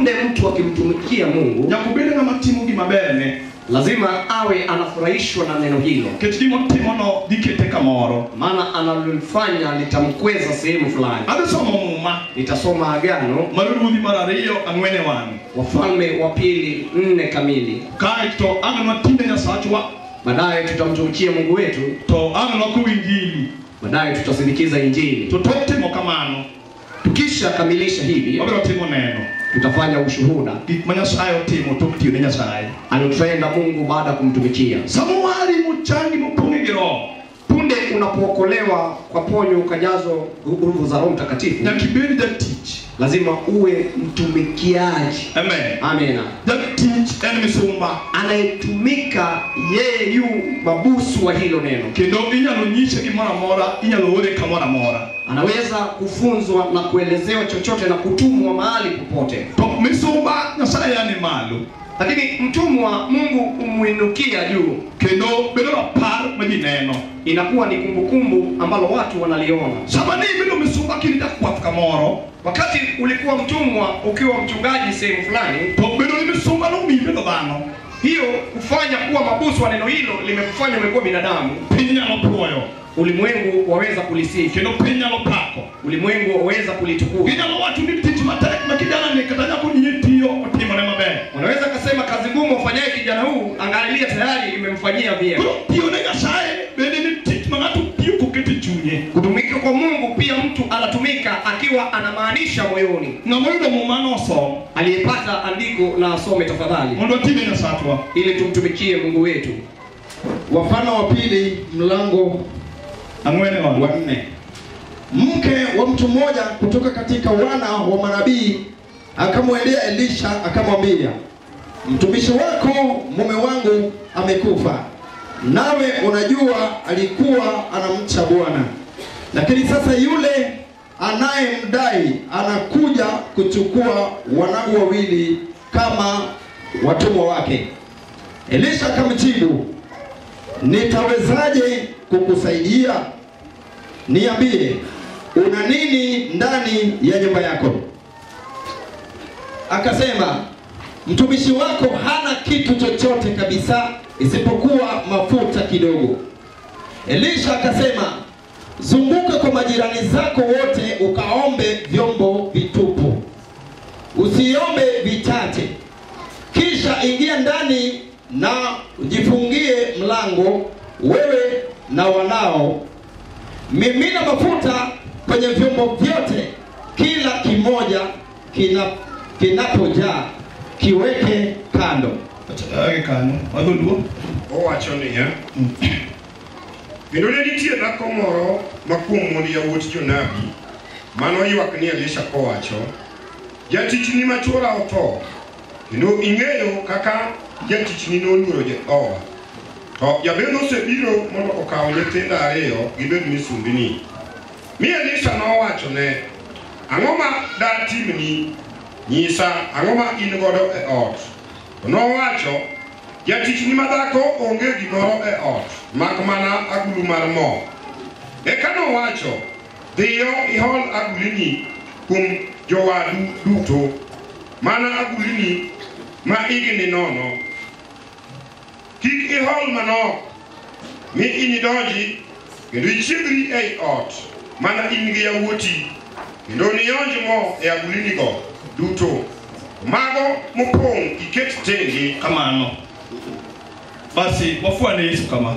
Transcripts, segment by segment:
Punde mtu akimtumikia Mungu, nyaka obed ng'ama timo gima berne. Lazima awe anafurahishwa na neno hilo. Nikech gimotimono dhi kete kamoro. Maana analolifanya litamkweza sehemu fulani. Adhi somo Muma. Nitasoma Agano mar Ruodhi mar 2 4 wang'. Wafalme wa Pili 4 kamili. Kaeto ang' nwatine Nyasachwa. Baadaye tutamtumikia Mungu wetu. To ang' nwakow Injili. Baadaye tutasindikiza Injili. To tok timo kamano, tukisha kamilisha hivi, wabiro timo neno. Tutafanya ushuhuda. Gik ma Nyasaye otimo tok tiyo ne Nyasaye. Alotenda Mungu baada ya kumtumikia. Sama wari mochangi mopong'e gi Roho. Punde unapookolewa kwa ponyo ukajazwa nguvu za Roho Mtakatifu, nyaka ibed jatich. Lazima uwe mtumikiaji. Amen. Amina. Jatich en misumba. Anayetumika yeye yu mabusu wa hilo neno. Kendo inyalo nyise gimoro amora, inyalo ore kamoro amora. Anaweza kufunzwa na kuelezewa chochote na kutumwa mahali popote. To misumba Nyasaye ni malo. Lakini mtumwa Mungu umuinukia juu. Kendo bedo rapar ma ji neno. Inakuwa ni kumbukumbu ambalo watu wanaliona. Sama ni ibedo misumba kini jakwath kamoro. Wakati ulikuwa mtumwa ukiwa mchungaji sehemu fulani, to bedo ni misumba no miyi bedo dhano. Hiyo kufanya kuwa mabusu wa neno hilo limekufanya umekuwa binadamu. Piny nyalo puoyo. Ulimwengu waweza kulisifu. Kendo piny nyalo pako. Ulimwengu waweza kulitukuza. Ginyalo wacho ni tich matek ma kijana ni kata nyako ni tiyo otimone maber. Wanaweza kasema kazi ngumu afanyaye kijana huu, angalia tayari imemfanyia vyema. Koro tiyo ne Nyasaye bende ni tich ma ng'ato tiyo koketo e chunye. Kutumika kwa Mungu pia mtu anatumika akiwa anamaanisha moyoni. Ng'ama oyudo Muma nosom. Aliyepata andiko na asome tafadhali. Mondo watine Nyasachwa. Ili tumtumikie Mungu wetu. Wafalme wa Pili mlango 4 wa 4. Mke wa mtu mmoja kutoka katika wana wa manabii akamwendea Elisha akamwambia, mtumishi wako mume wangu amekufa, nawe unajua alikuwa anamcha Bwana, lakini sasa yule anayemdai anakuja kuchukua wanangu wawili kama watumwa wake. Elisha akamjibu, nitawezaje kukusaidia? Niambie, una nini ndani ya nyumba yako? Akasema, mtumishi wako hana kitu chochote kabisa isipokuwa mafuta kidogo. Elisha akasema, zunguka kwa majirani zako wote ukaombe vyombo vitupu, usiombe vichache. Kisha ingia ndani na ujifungie mlango, wewe na wanao. Mimina mafuta kwenye vyombo vyote, kila kimoja kinapojaa kiweke kando. Aweke kando. Wadhuluo. Owacho niya, kendo ne nitie dhako moro ma kuom mond yawuot jonabi manoywak ni Elisha kowacho, jatichni ma chwora otho, kendo ing'eyo kaka jatichni noluoro Jehova. To jabendho osebiro mondo okaw nyithindo ariyo gibed misumbini. Mi Elisha nowachone, ang'o ma datimni? Nyisa, ang'o ma in godo e ot? To nowacho, jatichni madhako onge gimoro e ot, mak mana agulu mar mo. Eka nowacho, dhiyo ihol agulini kuom jowadu duto, mana agulini ma igi ni nono. Kik ihol manok, mi inidonji kendo ichiegri ei ot, mana in gi yawuoti, kendo nionj mo e agulinigo duto. Mago mopong' iket tenge. Kamano. Basi wafuane Yesu kama.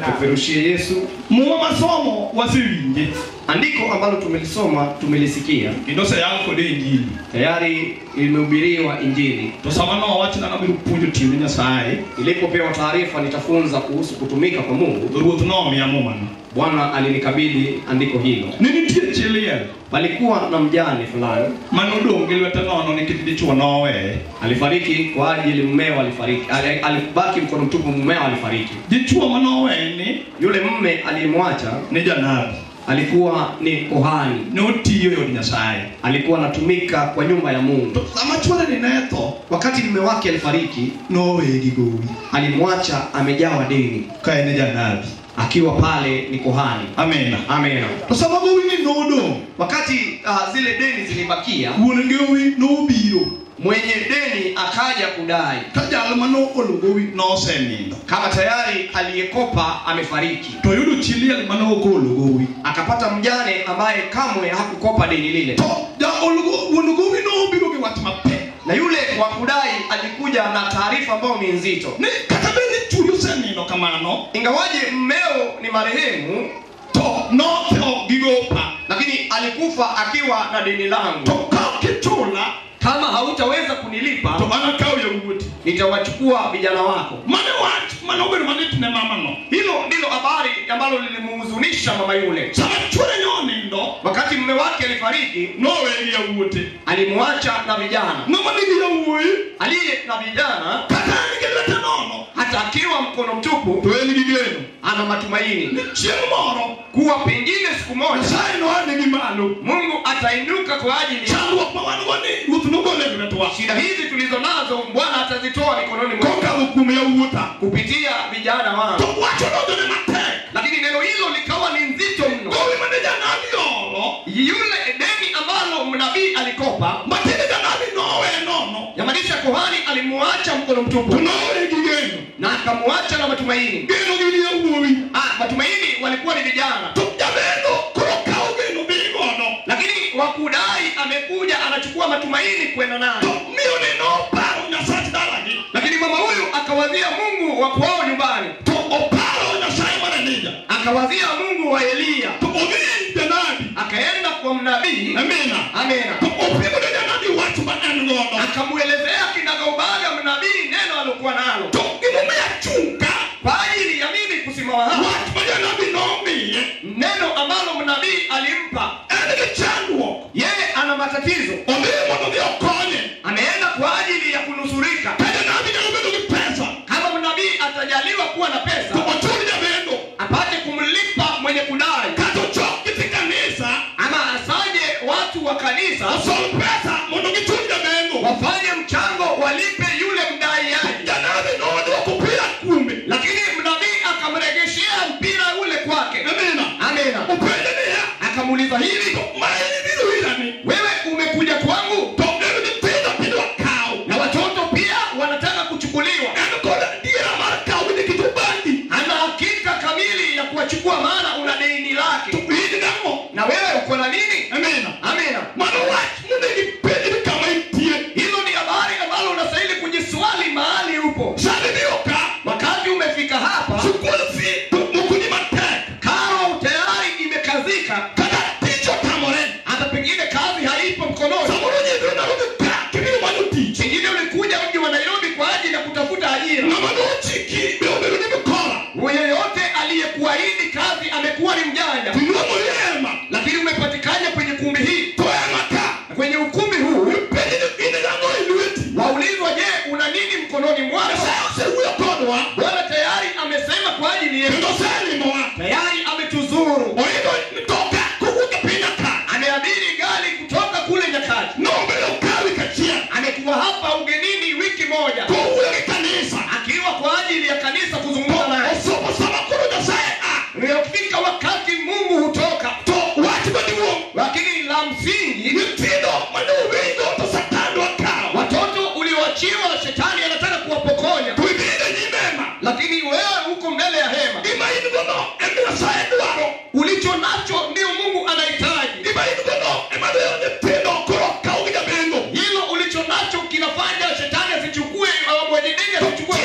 Tuperushie Yesu. Muma masomo wasewinje. Andiko ambalo tumelisoma tumelisikia. Kendo oseyal kode Injili. Tayari imehubiriwa Injili. To sama nowachna nabiro puonjo tiyo ne Nyasaye. Ilipopewa taarifa nitafunza kuhusu kutumika kwa Mungu. Ruoth nomiya Mumano. Bwana alinikabidhi andiko hilo. Ne nitie chi liel. Palikuwa na mjane fulani manodong' gi lwete nono nikech dichuo noweye. Alifariki kwa ajili mmeo alifariki. Alibaki mkono mtupu, mmeo alifariki. Dichuo manoweye ni yule mume aliyemwacha ni janabi. Alikuwa ni kohani. Notiyo e od Nyasaye. Alikuwa anatumika kwa nyumba ya Mungu. To sama chwore ni ne tho, wakati mume wake alifariki, noweye gi gowi. Alimwacha amejawa deni. Ka en e janabi. Akiwa pale ni kohani. Amina. Amina. To sama gowi ni nodong', wakati zile deni zilibakia, wuon gowi nobiro. Mwenye deni akaja kudai. Ka jal mano olo gowi nosenindo. Kama tayari aliyekopa amefariki. To yudo chi liel mane ok olo gowi. Akapata mjane ambaye kamwe hakukopa deni lile. To ja olo wuon gowi nobiro gi wach mapek. Na yule wa kudai alikuja na taarifa ambayo ni nzito. Ni kata bed ni churi osenindo kamano, ingawaje mmeo ni marehemu, to notho gi gopa, lakini alikufa akiwa na deni langu. To ka ok ichula, kama hautaweza kunilipa, to anakaw yawuoti, nitawachukua vijana wako. Mane wach mane obedo malit ne mamano. Hilo ndilo habari ambalo lilimhuzunisha mama yule. Sama chuore nonindo, wakati mume wake alifariki, nowe gi yawuote, alimwacha na vijana. Ng'ama nigi yawuoyi, aliye na vijana, kata en gi lwete nono, hata akiwa mkono mtupu, to en gi geno, ana matumaini ni chieng' moro kuwa pengine siku moja Nyasaye noa nigi malo, Mungu atainuka kwa ajili chandruok ma wan go ni Ruoth nogolo e lwetwa. Shida hizi tulizo nazo Bwana atazitoa mikononi mwetu kokalo kuom yawuota, kupitia vijana wangu. To wach odonjone matek, lakini neno hilo likawa ni nzito mno. Gowi mane janabi olo, yule deni ambalo mnabii alikopa, matiende janabi nowe nono, yamaanisha kuhani alimuacha mkono mtupu, to nowe gi geno, na akamuacha na matumaini. Geno gi yawuowi, matumaini walikuwa ni vijana. To jabeno koro kawo geno dhi godo, lakini wakudai amekuja anachukua matumaini kwenda nayo. To miyo ni noparo Nyasach dalagi, lakini mama huyu akawazia Mungu wa kwao nyumbani, to oparo Nyasaye mar Elija, akawazia Mungu wa Eliya, to odhi janabi, akaenda kwa mnabii. Amina, amina. To opimo ne janabi wach ma en godo, akamuelezea kinagaubaga mnabii neno alokuwa nalo. To gimomiyo achung' ka kwa ajili ya mimi kusimama hapa, wach ma janabi nomiye, neno ambalo mnabii alimpa, en gi chandruok, yeye ana matatizo, odhi mondo odhi okonye, ameenda kwa ajili ya kunusurika. Ka janabi nyalo bedo gi pesa, kama mnabii atajaliwa kuwa na pesa, to ochul jabendo apate kumlipa mwenye kudai, kata ochok nyithi kanisa, ama asanye watu wa kanisa, osol pesa mondo gichul jabendo, wafanye mchango walipe yule mdaiaji. Janabi nodwoko mpira kuome, lakini mnabii akamrejeshea mpira ule kwake. Amina, amina. Openje niya, akamuuliza hivi, ma in ibiro ira ni, wewe umekuja kwangu, to en nyithindo tidwa kaw, na watoto pia wanataka kuchukuliwa. En kod adiera mar kaw nikech obandi, ana hakika kamili ya kuwachukua, maana una deni lake. To in gang'o? Na wewe uko na nini? Amina, amina. Mano wach monego ipenjri kama intie. Hilo ni habari ambalo unastahili kujiswali mahali upo. Sama ibiro ka, wakati umefika hapa, sikul fee to mokoni matek, karo tayari imekazika, kata tich otamore, hata pengine kazi haipo mkononi. Samoro nyibiro Nairobi ka kibiro manyo tich, pengine ulikuja mji wa Nairobi kwa ajili ya kutafuta ajira. Ng'ama nochiki be obedo ni mikola, yeyote aliyekuahidi kazi amekuwa ni mjanja. To inuang'o hema, lakini umepatikana kwenye kumbi hii, to hema ka, kwenye ukumbi huu, ipenji ni in gang'o e lweti. Waulizwa, je, una nini mkononi mwako? Nyasaye osewuoyo kodwa, Bwana tayari amesema kwa ajili yetu, kendo oselimowa, tayari ametuzuru. Oidho mtoka kowuok e piny ka, ameabiri gari kutoka kule Nyakach, nobedo ka wik achiel, amekuwa hapa ugenini wiki moja, kowuoyo gi kanisa, akiwa kwa ajili ya kanisa kuzungumza naye. Osomo sama koro Nyasaye a, Inafika wakati Mungu hutoka. To wach maduong', lakini la msingi, nyithindo mane owinjo to Satan dwa kawo, watoto ulioachiwa shetani anataka kuwapokonya, to ibiro e nyim hema, lakini wewe uko mbele ya hema. Gima in go no ema Nyasaye dwaro, ulicho nacho ndio Mungu anahitaji. Gima in go no ema dwaro nyithindo koro kaw gi jabengo. Hilo ulicho nacho kinafanya shetani asichukue, mwenye deni asichukue.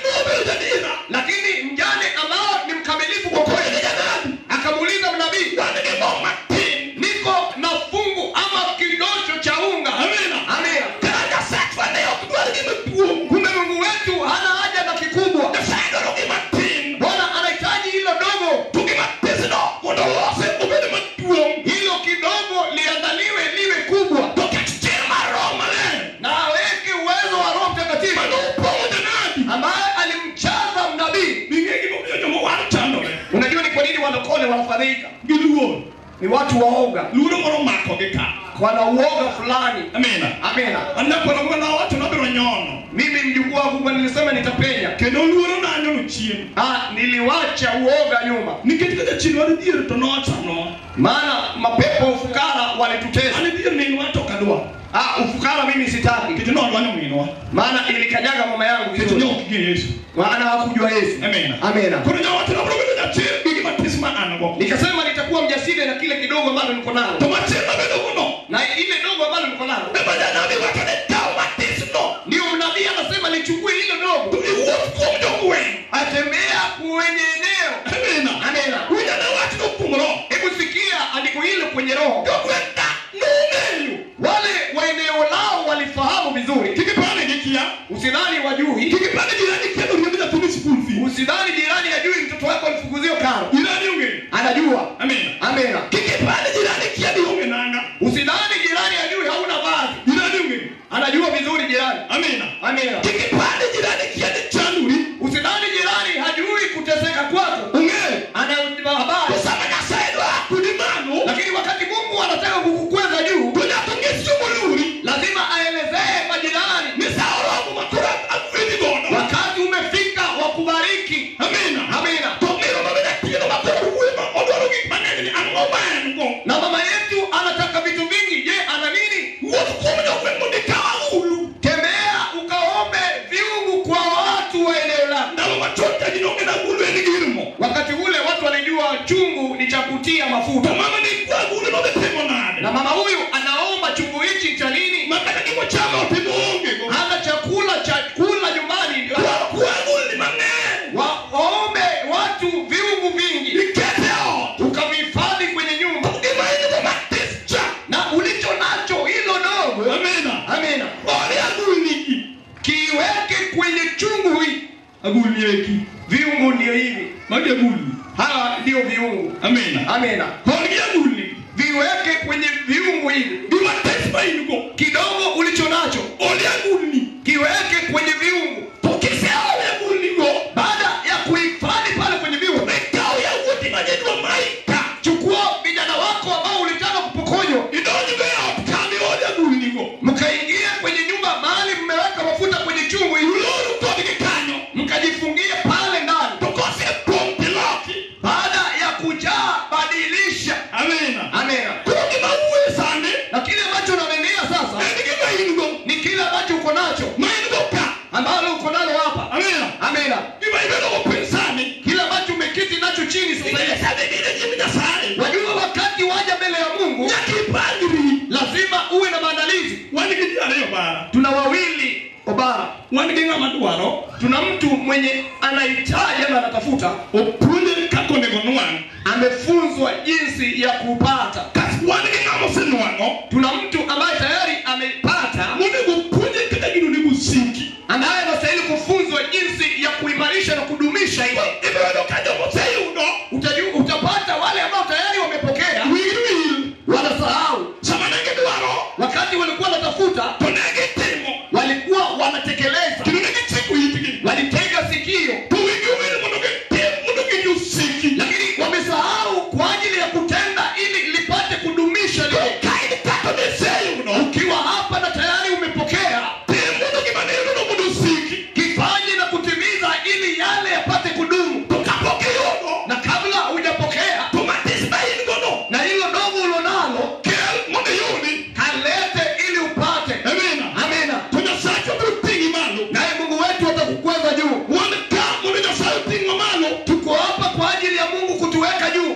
Nobedo jadira, lakini mjane ambao ni mkamilifu kwa kweli, akamuuliza mnabii, wan gi mo matin, niko na fungu ama kidosho cha unga. Amina, amina. Kara Nyasachwa ne ok dwar gima duong'. Kumbe Mungu wetu hana haja na kikubwa. Nyasaye dwaro gima tin. Bwana anahitaji hilo dogo. To gima tisno mondo olose obed maduong'. Hilo kidogo liandaliwe liwe kubwa. To ket chir mar Roho Maler, na aweke uwezo wa Roho Mtakatifu mane opong'o janabi, ambaye alimchaza mnabii. Ing'e gimomiyo joma war chandore? Unajua ni kwa nini walokole wanafadhaika? Giluor. Ni watu waoga. Luoro moro omakogi ka, wana uoga fulani. Amina, amina. An nyakwara gola wacho nabiro nyono. Mimi mjukuu wangu nilisema nitapenya, kendo luoro nanyono chien. Niliwacha uoga nyuma, nikech ka jachien war dhier to nochano, maana mapepo ufukara walitutesa. An dhier minwa to ok adwar. Ufukara mimi sitaki. Maana ilikanyaga mama yangu vizuri. Maana hawakujua Yesu. Amina. Nikasema nitakuwa mjasiri na kile kidogo ambacho niko nalo. Na ile dogo ambalo niko nalo. Ndio mnabii anasema nichukue hilo dogo. Atembea kwenye eneo. Amina. Hebu sikia andiko hilo kwenye roho. Wale wa eneo lao walifahamu vizuri. Usidhani wajui. Usidhani jirani hajui mtoto wako alifukuziwa karo. Anajua. Amina. Usidhani jirani hajui hauna vazi. Anajua vizuri jirani. Amina. Usidhani jirani hajui kuteseka kwako. Ana habari. Lakini wakati Mungu anataka kukukweza juu, lazima aelezee majirani. Wakati umefika wa kubariki. Amina. Na mama yetu anataka vitu vingi. Je, ana nini? Tembea ukaombe viungu kwa watu wa eneo lako. Wakati ule watu walijua chungu ni cha kutia mafuta. Na mama huyu anaomba chungu hichi cha nini? Hata chakula cha kula nyumbani. Waombe watu viungu vingi. Ukavihifadhi kwenye nyumba. Na ulicho nacho hilo dogo. Amina. Kiweke kwenye chungu hii. Viungu ndio hivi. Hawa ndio viungu. Amina. Viweke kwenye viungu hivi. Kidogo ulicho nacho kiweke kwenye viungu. Baada ya kuhifadhi pale kwenye viungu, chukua vijana wako ambao ulitaka kupokonywa, mkaingia kwenye nyumba mahali mmeweka mafuta kwenye chungu hili, mkajifungia pale ndani. Baada ya kujaa, badilisha. Amina. Na kile ambacho unanenea sasa ni kile ambacho uko nacho, ambalo uko nalo hapa. Amina. Kile ambacho umeketi nacho chini sasa hivi. Wajua wakati waja mbele ya Mungu lazima uwe na maandalizi. Tuna wawili Obara. Tuna mtu mwenye anahitaji ama anatafuta, amefunzwa jinsi ya kupata. Tuna mtu ambaye tayari amepata, ambaye anastahili kufunzwa jinsi ya kuimarisha na kudumisha hiyo. Utapata wale ambao tayari wamepokea wanasahau. Wakati walikuwa wanatafuta, walikuwa wanatekeleza, walitega sikio, lakini wamesahau kwa ajili ya kutenda ili lipate kudumisha lile. Ukiwa hapa na tayari umepokea, kifanye na kutimiza ili yale yapate kudumu. Na kabla hujapokea, na hilo dogo ulonalo, kalete ili upate. Amina. Naye Mungu wetu atakukweza juu. Tuko hapa kwa ajili ya Mungu kutuweka juu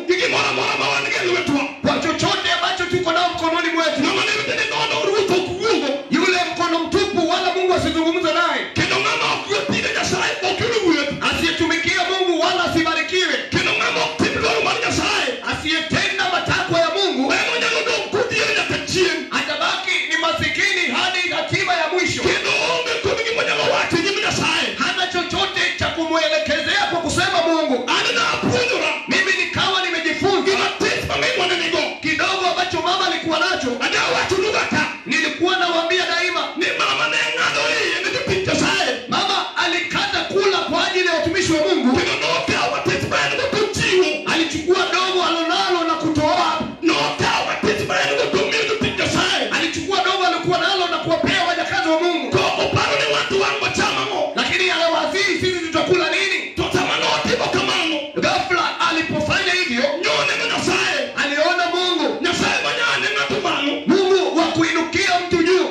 kwa chochote ambacho tuko nao mkononi mwetu. Yule mkono mtupu, wala Mungu asizungumze naye. Asiyetumikia Mungu wala asibarikiwe. Asiyetenda matakwa ya Mungu atabaki ni masikini hadi hatima ya mwisho. Hana chochote cha kumwelekezea kwa kusema Mungu. Mimi nikawa nimejifunza kidogo ambacho mama alikuwa nacho. Nilikuwa nawaambia daima, mama alikata kula kwa ajili ya watumishi wa Mungu. Alichukua dogo alonalo na kutoa. Alichukua dogo alikuwa nalo na kuwapea wajakazi wa Mungu. Lakini anawazii sisi tutakula nini? Ghafla alipofanya hivyo, aliona Mungu. Mungu wa kuinukia mtu juu.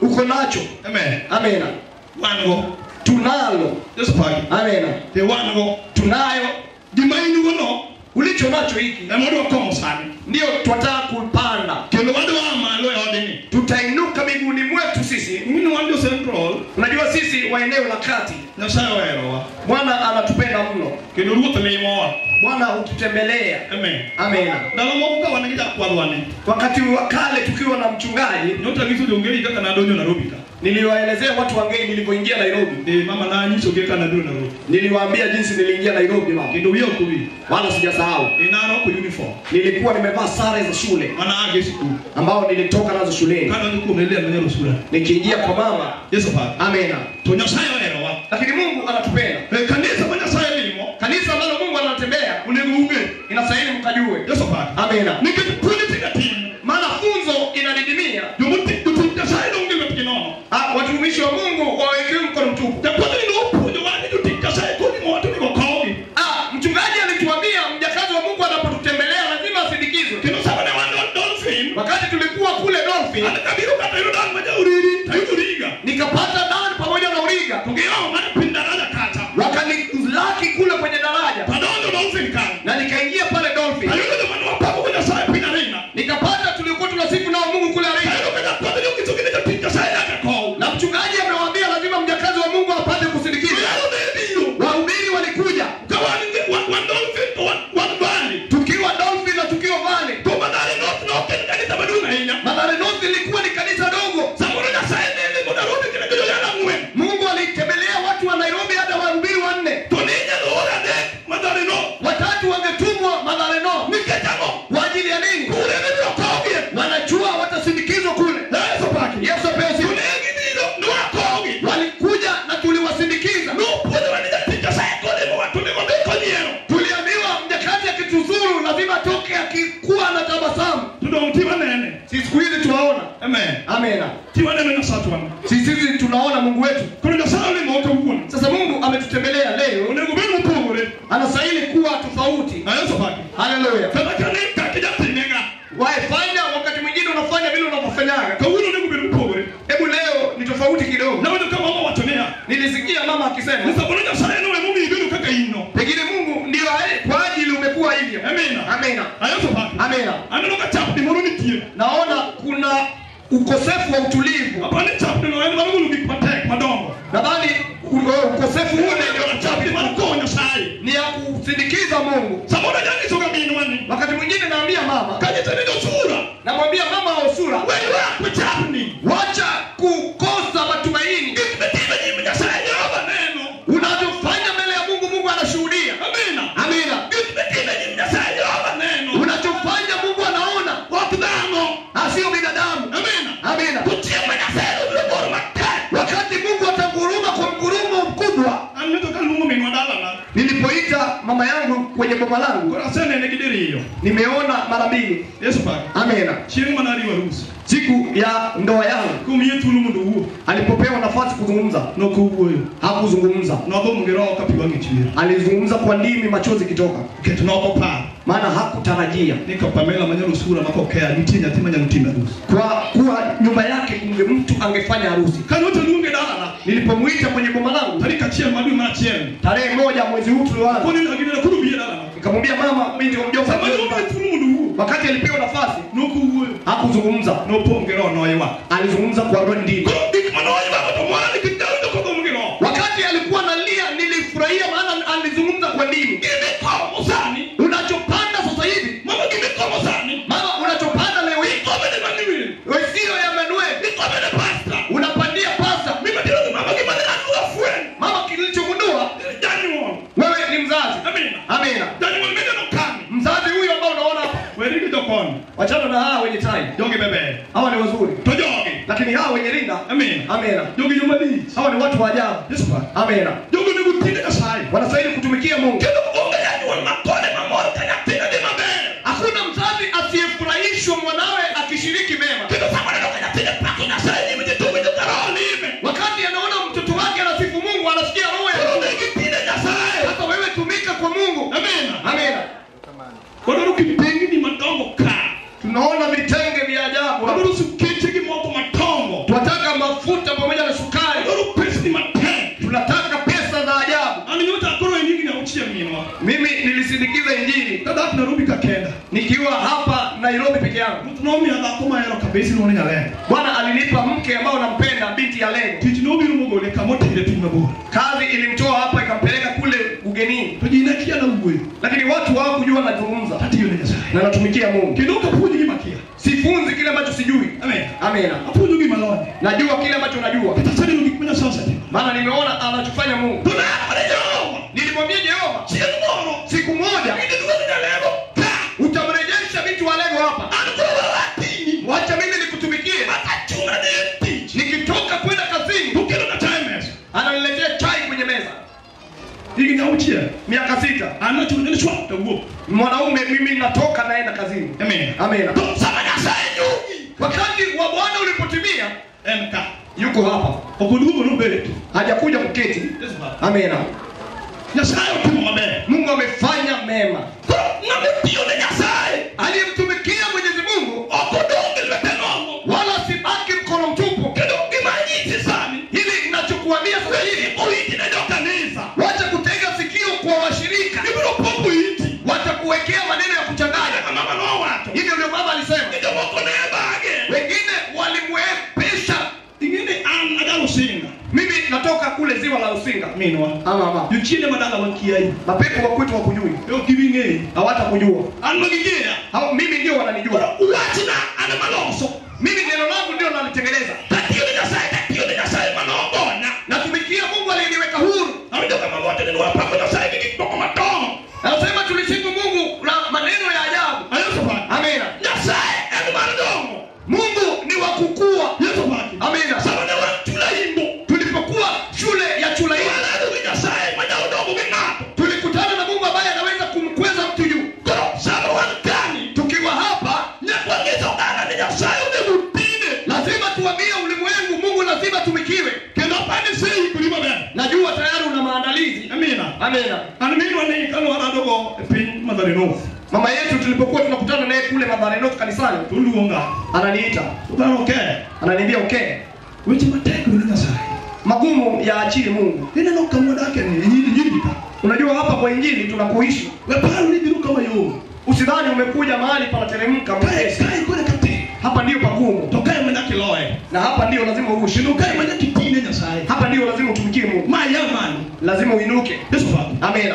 go. Uko nacho. Amen. Amena. Wan go. Tunalo. Yesu paki. Amena. Te wan go. Tunayo. Gima in go no. Ulicho nacho hiki Ema wadwa komo sani. ndio twataka kupanda. Kendo wadwa malo e odni. Tutainuka miguuni mwetu sisi. Mini wan jo Central. Unajua sisi wa eneo la kati, Nyasaye oherowa. Bwana anatupenda mno. Kendo Ruoth limowa. Bwana hututembelea. Amen. Amena. Ndalo moko ka wan gi jakwadhwa ni. Wakati wa kale tukiwa na mchungaji, Nyocha anyiso jongei kaka nadonjo Nairobi ka. niliwaelezea watu wangei nilivyoingia Nairobi. Mama nanyisogi kaka nabiro Nairobi. Niliwaambia jinsi niliingia Nairobi mama. Kendo wiya ok owil. Wala sijasahau. Narwako uniform. Nilikuwa nimevaa sare za shule Mana age e sikul. ambao nilitoka nazo shuleni. Kadonjo kuom Lilian ma nyar Nikiingia kwa mama. Yesu paki. Amena. To Nyasaye oherowa. Lakini Mungu anatupenda. Kanisa ma Nyasaye limo. Kanisa ambalo Mungu anatembea, Onego ung'e. inastahili mkajue. Yesu paki. Amena. Nikech puonj tinde tin. Maana funzo inadidimia. Jotich Nyasaye donge lwetgi nono. Watumishi wa Mungu wawekewe mkono mtupu. Jakwadhni nopuonjowa ni jotich Nyasaye kolimo to onego kowgi. Mchungaji alituambia mjakazi wa Mungu anapotutembelea lazima asindikizwe. Kendo sama ne wan Dolphin, Wakati tulikuwa kule Dolphin, an kabiro kata yudo Dan ma jauriri, tayudo Riga. nikapata Dan pamoja na Uriga. To giromo mar piny daraja kacha. Wakanilaki kule kwenye daraja. Tadonjo Dolphin kanyo. Na nikaingia pale Dolphin. Ayudo joma nwapakogo Nyasaye piny Arena. Nikapata tulikuwa tunasifu nao Mungu kule Arena. Ayudo ka jakwadhni onyisogi ni jotich Nyasaye nyaka kow. Na mchungaji amewaambia lazima mjakazi wa Mungu apate kusindikizwa. Joyalo ne biro. Wahubiri walikuja. Ka wan Dolphin to wan Valley. Tukiwa Dolphin na tukiwa Valley. To Mathare North ne ok en kanisa maduong' ahinya. Mathare North ilikuwa ni kanisa dogo. Samoro Nyasaye ne limo Nairobi kendo joyalo ang'wen. Mungu alitembelea watu wa Nairobi hata wahubiri wanne. To ne inyalo or adek Mathare North. Watatu wangetumwa Mathare North. Nikech ang'o? Kwa ajili ya nini? Kure ne ibiro kowgie. Wanajua watasindikizwa kule. Yesu paki. Yesu apewe To sifa. ne gibiro, ne wakowgi. Walikuja na tuliwasindikiza. Nopuonjowa ni jatich Nyasaye kolimowa to onego odhi konyiero. Tuliambiwa mjakazi akituzuru lazima atoke akikuwa na tabasamu. To dong' ti wanene. Sisi siku hizi tunaona. Amen. Amena. Ti waneno Nyasachwa. Sisi hizi tunaona Mungu wetu. Koro Nyasaye olimowa kawuono. Sasa Mungu ametutembelea leo. Onego obed mopogore. Anastahili kuwa tofauti. Yesu paki. Haleluya. Kata ka ne kaka ijatimega. Waifanya wakati mwingine unafanya vile unavyofanyaga. Kawuono onego obed mopogore. Hebu leo ni tofauti kidogo. Nawinjo ka mama owacho niya. Nilisikia mama akisema, Ni samoro Nyasaye nowe momiyo ibedo kaka in no. pengine Mungu ndio kwa ajili umekuwa hivyo. Amina. Amina. Yesu paki. Amina. Aneno ka chapni moro nitie. Naona kuna ukosefu wa utulivu. Apani chapni no en mar golo gik matek madongo. Nadhani ukosefu ule ndio Chapni mar kowo Nyasaye. ni ya kusindikiza Mungu. Samoro janyisoga minwa ni. Wakati mwingine naambia mama, Kanyise ni josura. namwambia mama wa usura, We ywak we chapni. wacha kukosa matumaini. Gik mitimo e nyim Nyasaye Jehova neno. Unavyofanya mbele ya Mungu, Mungu anashuhudia. Amina. Amina. Gik mitimo e nyim Nyasaye Jehova neno. Unachofanya Mungu anaona, Ok dhano. asio binadamu. Amina. Amina. To chieng' ma Nyasaye nobiro goro matek. Wakati Mungu atanguruma kwa mgurumo mkubwa. An nyocha kaluongo minwa dalana. Nilipoita mama yangu kwenye boma langu, Koro asenene gi diriyo. nimeona mara mbili. Yesu paki. Amina. Chieng' mane ariwo arus. Siku ya ndoa yangu Komiye thuolo mondo owuo. alipopewa nafasi kuzungumza, Nokowuoyo. hakuzungumza. Nodhum gi roho ka pi wang'e chwer. Alizungumza kwa ndimi, machozi kitoka, Nikech nokoparo maana hakutarajia ni ka Pamela ma nyar Osura ma kokea nitie nyathi manyalo timo arus. kwa kuwa nyumba yake kunge mtu angefanya harusi. Kanyocha luonge dalana. Nilipomuita kwenye boma langu Tarik achiel mar dwe mar achiel. tarehe 1 mwezi huu tulioanza, Koni nagine koro biye dalana. nikamwambia mama, mimi ndio mjomba. Sama nomiye thuolo mondo owuo. Wakati alipewa nafasi Nokowuoyo. hakuzungumza, Nopong' gi roho noywak. alizungumza kwa ndimi. Koro gik manoywago to mora nikech nawinjo kodhum gi roho. Wakati alikuwa analia nilifurahia, maana alizungumza kwa ndimi. Gimikomo sani. Unachopanda sasa hivi Mama gimikomo sani. mama, unachopanda leo hii Ikome ne Manuel. sio ya Manuel, Ikome ne pasta. unapandia pasta. Mima tero gi mama gima ne aduogo fweny. Mama, kilichogundua Janyuol. wewe ni mzazi. Amina. Amina. Janyuol mineno kani. Mzazi huyu ambao unaona hapa, Weri gi jokoni. wachana na hawa wenye tai, Jogi beber. hawa ni wazuri, To jogi. lakini hawa wenye rinda, Amina. amina, Jogi joma lich. hawa ni watu wa ajabu. Yesu paki. Amina, Jogi onego tine Nyasaye. wanastahili kutumikia Mungu. Kendo onge janyuol makode mamor ka nyathine dhi maber. Hakuna mzazi asiyefurahishwa mwanawe akishiriki mema. Kendo sama oneno ka nyathine pako Nyasaye nyime ji to winjo ka roho lime. Wakati anaona mtoto wake anasifu Mungu, anasikia roho ya Koro Mungu. dhi gi tine Nyasaye. Sasa wewe tumika kwa Mungu. Amina. Amina. Wadwaro kitengni madongo ka. Tunaona vitenge vya ajabu. Wadwaro sukeche gi moko madongo. Twataka Nairobi peke yangu. Bwana alinipa mke ambao nampenda, binti ya Lengo. Kazi ilimtoa hapa ikampeleka kule ugenini. Lakini watu hawakujua nazungumza na natumikia Mungu. Sifunzi kile ambacho sijui. Amen. Najua kile ambacho najua. Maana nimeona anachofanya Mungu. Nilimwambia Jehova, siku moja utamrejesha binti wa Lengo hapa. Wacha mimi nikutumikie. Nikitoka kwenda kazini, ananiletea chai kwenye meza. Miaka 6. Mwanaume mimi natoka naenda kazini. Amen. Wakati wa Bwana ulipotimia, yuko hapa. Hajakuja kuketi. Amen. Mungu amefanya mema. Aliyemtumikia Mwenyezi Mungu wala sibaki mkono mtupu. Hili ninachokuambia sasa hivi, wacha kutega sikio kwa washirika. Watakuwekea maneno ya kuchanganya. Hivyo ndio mama alisema. Wengine walimwepesha. Mimi natoka kule ziwa la Usinga. Ama. Mapepo wa kwetu hawakujui. Hawatakujua. Mimi ndio wananijua. Mimi neno langu ndio nalitengeneza. Natumikia Mungu aliyeniweka huru. Anasema tulisifu Mungu na maneno ya ajabu. Amina. Mungu ni wa kukua. Amina. Tulipokuwa shule ya Chulaimbo, tulikutana na Mungu ambaye anaweza kumkweza mtu juu. Tukiwa hapa, lazima tuambie ulimwengu Mungu lazima tumikiwe. Najua tayari una maandalizi. Amina. Mama yetu tulipokuwa tunakutana naye kule Mathare North kanisani, ananiita. Ananiambia okay. Magumu ya achie Mungu. Unajua hapa kwa Injili tunakuishi. Usidhani umekuja mahali panateremka. Hapa ndio pagumu. Na hapa ndio lazima uishi. Hapa ndio lazima utumikie Mungu. Lazima uinuke. Amina.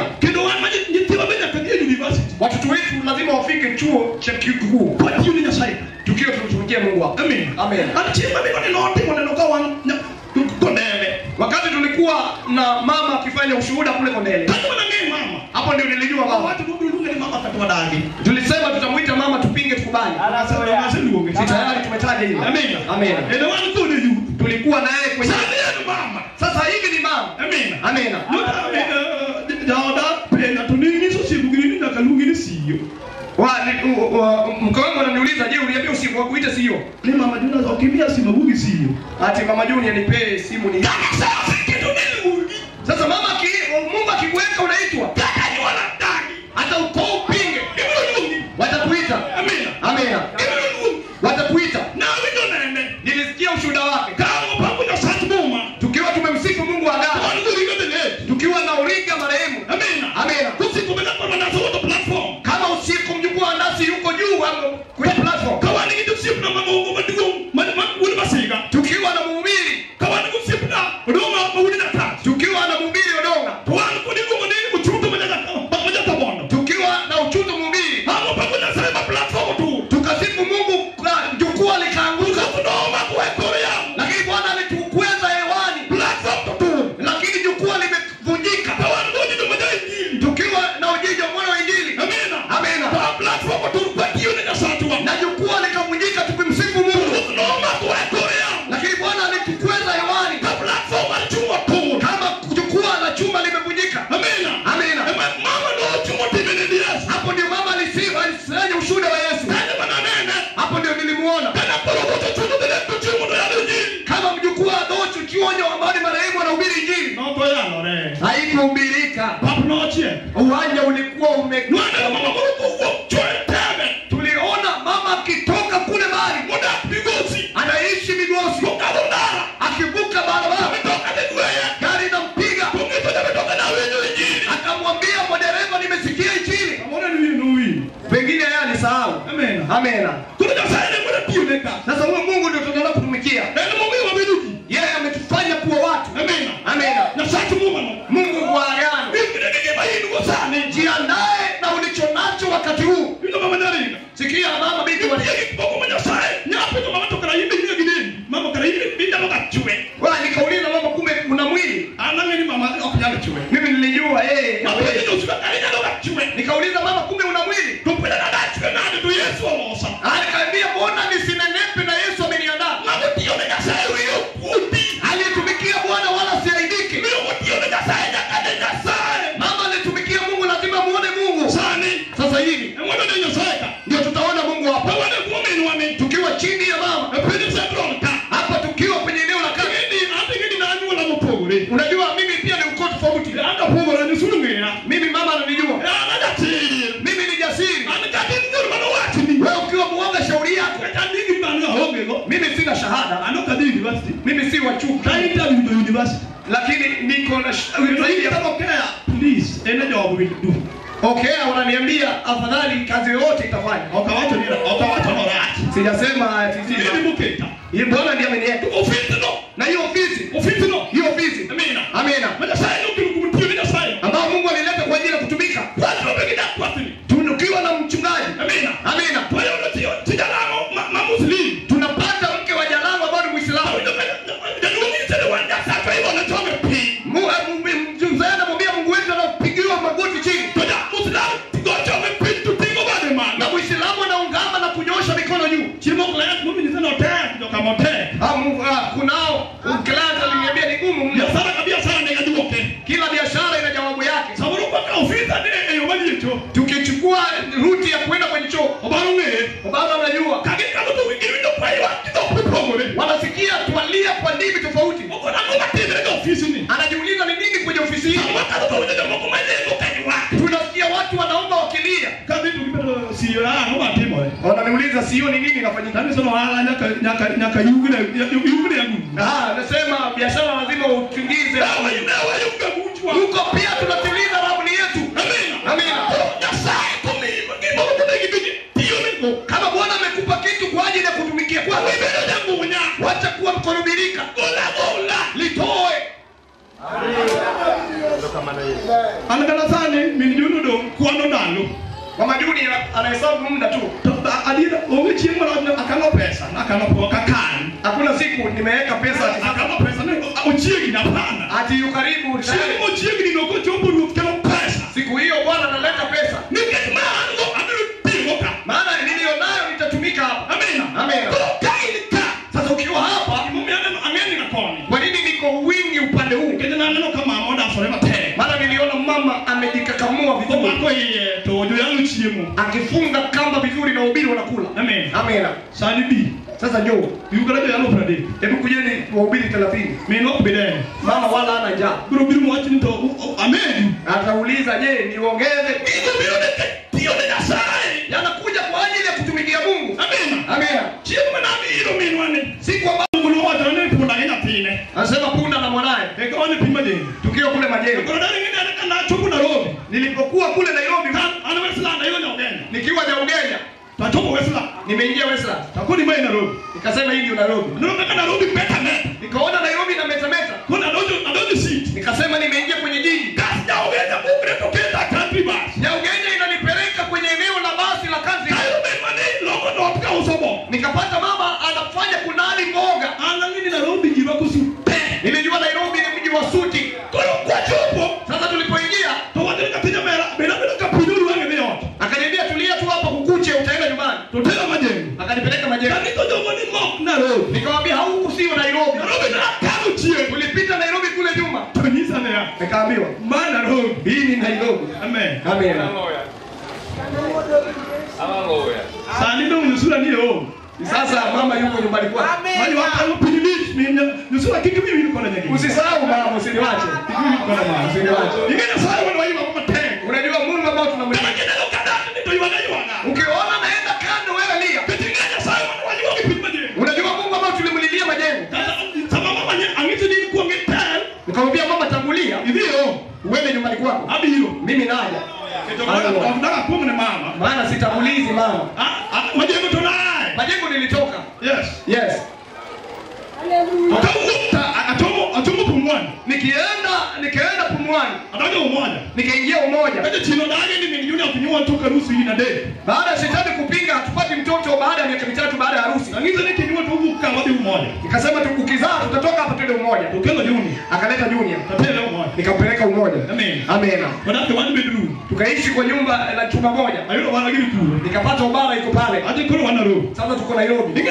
Watoto wetu lazima wafike chuo cha kikuu. Tukio tunatumikia Mungu hapa. Amen. Wakati tulikuwa na mama akifanya ushuhuda kule Kondele. Hapo ndio nilijua mama. Tulisema tutamuita mama tupinge tukubali. Tayari tumetaja hilo. Amen. Tulikuwa naye kwenye mama. Sasa hivi ni mama. Amina. Mke wangu ananiuliza, je, uliambia usiku wakuite sio? Ni mama Juna ukimbia simu bugi sio. Ati mama Juna anipee simu ni. Sasa mama Mungu akikuweka unaitwa. Hata ukoo upinge. Watakuita. Amina. Amina. Watakuita. Nilisikia ushuhuda wake. Tukiwa tumemsifu Mungu wa agano. Tukiwa na Origa marehemu. Amina. Amina. Kama usiku mjukuu wa Andasi yuko juu kwenye platform. Tukiwa na mhubiri. Tukiwa na mhubiri Odonga. Tukiwa na uchuto mhubiri. Tukasifu Mungu, jukwaa likaanguka. Lakini Bwana alitukweza hewani. Lakini jukwaa limevunjika. Tukiwa na ujiji wa mwana wa Injili. Amina. Amina. Na jukwaa likavunjika tukimsifu Mungu. Lakini Bwana alitukweza hewani. Kama jukwaa la chuma limevunjika. Amina. Amina. Hapo ndio mama alisanya ushuhuda wa Yesu. Hapo ndio nilimuona. Kama mjukuu wa Docho Chionyo ambaye marehemu anahubiri Injili. Haikuhubirika. Uwanja ulikuwa ume. Tuliona mama akitoka kule mbali. Anaishi Migosi. Akivuka barabara. Gari inampiga. Akamwambia kwa dereva, nimesikia Injili. Pengine yeye alisahau. Amina. Amina. Yeye ametufanya kuwa watu. Amina. Amina. Mungu wa agano. Jiandae na ulicho nacho wakati huu. Sikia mama binti wa Wala nikauliza mama, kumbe una mwili? Mimi nilijua yeye. Nikauliza mama, kumbe una mwili? Alikaambia mbona nisinenepe na Yesu ameniandaa. Alitumikia Bwana wala siaibiki. Mama alitumikia Mungu, lazima muone Mungu. Sasa hivi ndio tutaona Mungu hapa. Tukiwa chini ya mama. Hapa tukiwa kwenye eneo la kazi. Unajua mimi pia ni ukoo tofauti. Mimi mama ananijua. Mimi ni jasiri. Wewe ukiwa muoga shauri yako. Mimi sina shahada. Mimi si wa chuo. Lakini niko na Please, any job will do. Okay, wananiambia afadhali kazi yoyote itafanya. Sijasema ati sisi. Bwana ndiye ameniweka. Na hiyo ofisi. Hiyo ofisi. Amina. Amina. Ambao Mungu alileta kwa ajili ya kutumika. Tunukiwa na mchungaji. Amina. Amina. Tunapata mke wa Jalango ambao ni Muislamu. Mzee anamwambia Mungu wetu anapigiwa magoti chini. Na Muislamu anaungama na kunyoosha mikono juu. Kunao client aliniambia ni gumu mno. Kila biashara ina jawabu yake. Tukichukua ruti ya kwenda kwenye choo, Obama anajua. Wanasikia tualia kwa ndimi tofauti. Anajiuliza ni nini kwenye ofisi hii. Tunasikia watu wanaomba wakilia. Wananiuliza sio ni nini inafanyika. Nasema biashara lazima utingize. Huko pia tunatimiza rabuni yetu. Amina. Kama Bwana amekupa kitu kwa ajili ya kutumikia kwake, wacha kuwa mkorobirika. Litoe. Mama Juni anahesabu muda tu. Hakuna siku nimeweka pesa ati yukaribu. Siku hiyo Bwana analeta pesa. Maana nilionayo nitatumika hapa. Amina. Amina. Sasa ukiwa hapa, kwa nini niko wingi upande huu? Maana niliona mama amejikakamua vizuri. Akifunga kamba vizuri na wahubiri wanakula. Amen. Amina. Sasa njoo. Hebu kujeni wahubiri 30. Mama wala hana njaa. Atauliza, je, niongeze? Yanakuja kwa ajili ya kutumikia Mungu. Amina. Amina. Siku ambayo anasema punda na mwanae. Tukio kule Majengo. Nilipokuwa kule Nairobi, nikiwa Nyaugenya, nimeingia Westlands. Nikasema hii ndio Nairobi. Nikaona Nairobi na metameta. Nikasema nimeingia kwenye jiji. Nyaugenya inanipeleka kwenye eneo la basi la kazi. Nikapata mama anafanya kunali mboga. Nilijua Nairobi ni mji wa suti. Sasa tulipoingia, akaniambia tulia tu hapa kukuche, utaenda nyumbani. Akanipeleka Majengo. Nikamwambia huku sio Nairobi. Tulipita Nairobi kule nyuma. Nikaambiwa hii ni Nairobi. Amen. Amen. Sasa mama yuko nyumbani kwake. Usisahau mama, usiniache. Usiniache. Unajua Mungu ambao tunamlilia. Ukiona naenda kando wewe lia. Unajua Mungu ambao tulimlilia Majengo. Nikamwambia mama tangulia. Uende nyumbani kwako. Mimi naja. Maana sitangulizi mama. Majengo nilitoka. Yes. Yes. Nikaenda Pumwani. Nikaingia Umoja. Baada ya shetani kupinga hatupati mtoto baada ya miaka 3 baada ya harusi. Nikasema tukizaa tutatoka hapa twende Umoja. Akaleta Junior. Nikampeleka Umoja. Amen. Tukaishi kwa nyumba la chumba moja. Nikapata ubara iko pale. Sasa tuko Nairobi.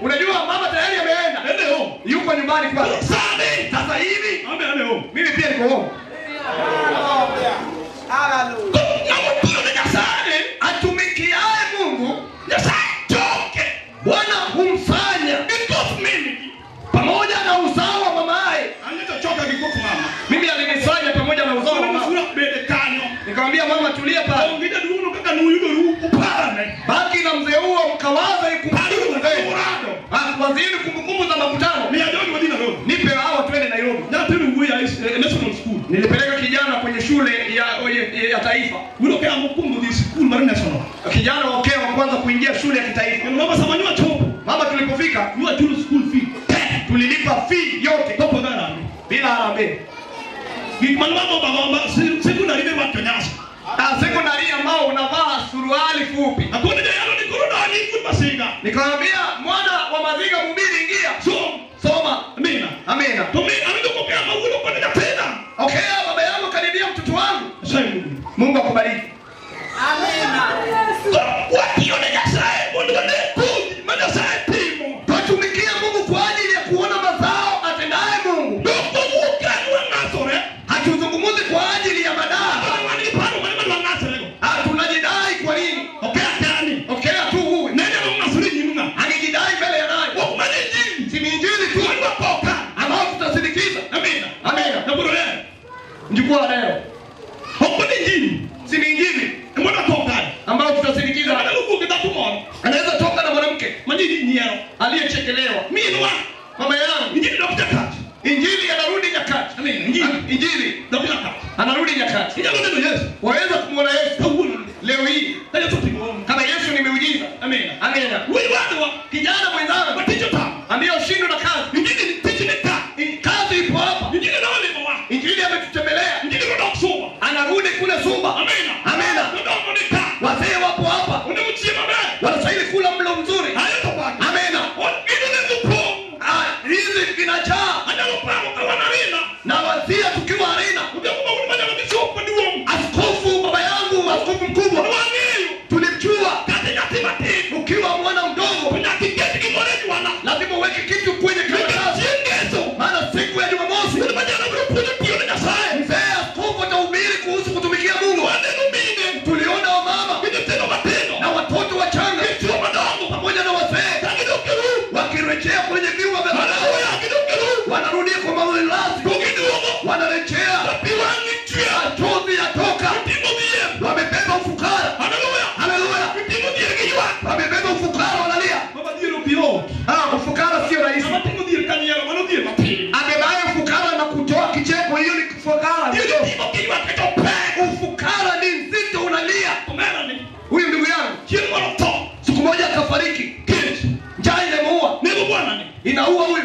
Unajua mama tayari ameenda. Yuko nyumbani kwake. Sasa hivi mimi pia niko home. Atumikiaye Mungu, Bwana humfanya pamoja na uzao wa mamaye. Mimi alinisanya pamoja na uzao wa mama. Nikamwambia mama tulia pale. Baki na mzee huo mkawaza waziri kumbukumbu za makutano. Nipe hawa twende Nairobi. Nilipeleka kijana kwenye shule ya taifa. Kijana wa wa kwanza kuingia shule ya kitaifa. Mama tulipofika, tulilipa fee yote bila harambee. Sekondari ambao unavaa suruali fupi. Nikamwambia mwana wa Mazinga mhubiri ingia. Soma. Amina. Amina. Okay, baba yangu karibia mtoto wangu. Mungu akubariki. Amina. Tutumikie Mungu kwa ajili ya kuona mazao atendaye Mungu. Hatuzungumzi kwa ajili ya madai. Tunajidai kwa nini? Okay, tu huyu. Angejidai mbele ya nani? Si ni injili tu ambao tutasindikiza. Amina. Amina. Mjukuu wa leo. Si ni injili ambao tutasindikiza. Anaweza toka na mwanamke aliyechekelewa. Mama yangu. Injili anarudi nyakati. Injili anarudi nyakati. Waweza kumuona Yesu leo hii kama Yesu ni miujiza. Amina. Amina. Kijana mwenzangu ambaye ushindwe na kazi. Kazi ipo hapa. Injili ametutembelea. Anarudi kule Suba. Amina. Amina. Wazee wapo hapa. Wanastahili kula mlo mzuri. Amina. Hizi vinajaa. Na wazia tukiwa arena. Askofu baba yangu, askofu mkubwa. Tulimjua ukiwa mwana mdogo. Lazima uweke kitu kwenye karatasi. Maana siku ya Jumamosi mzee askofu atahubiri kuhusu kutumikia Mungu. Tuliona wamama na watoto wachanga pamoja na wazee wakirejea kwenye viwa vya wanarudia kwa mavazi, wanarejea, machozi yatoka, wamebeba ufukara. Haleluya, wamebeba ufukara, wanalia. Ufukara sio rahisi. Abebaye ufukara na kutoa kicheko, hiyo ni ufukara. Ufukara ni nzito, unalia. Huyu ndugu yangu siku moja akafariki, njaa imemuua, inaua huyu.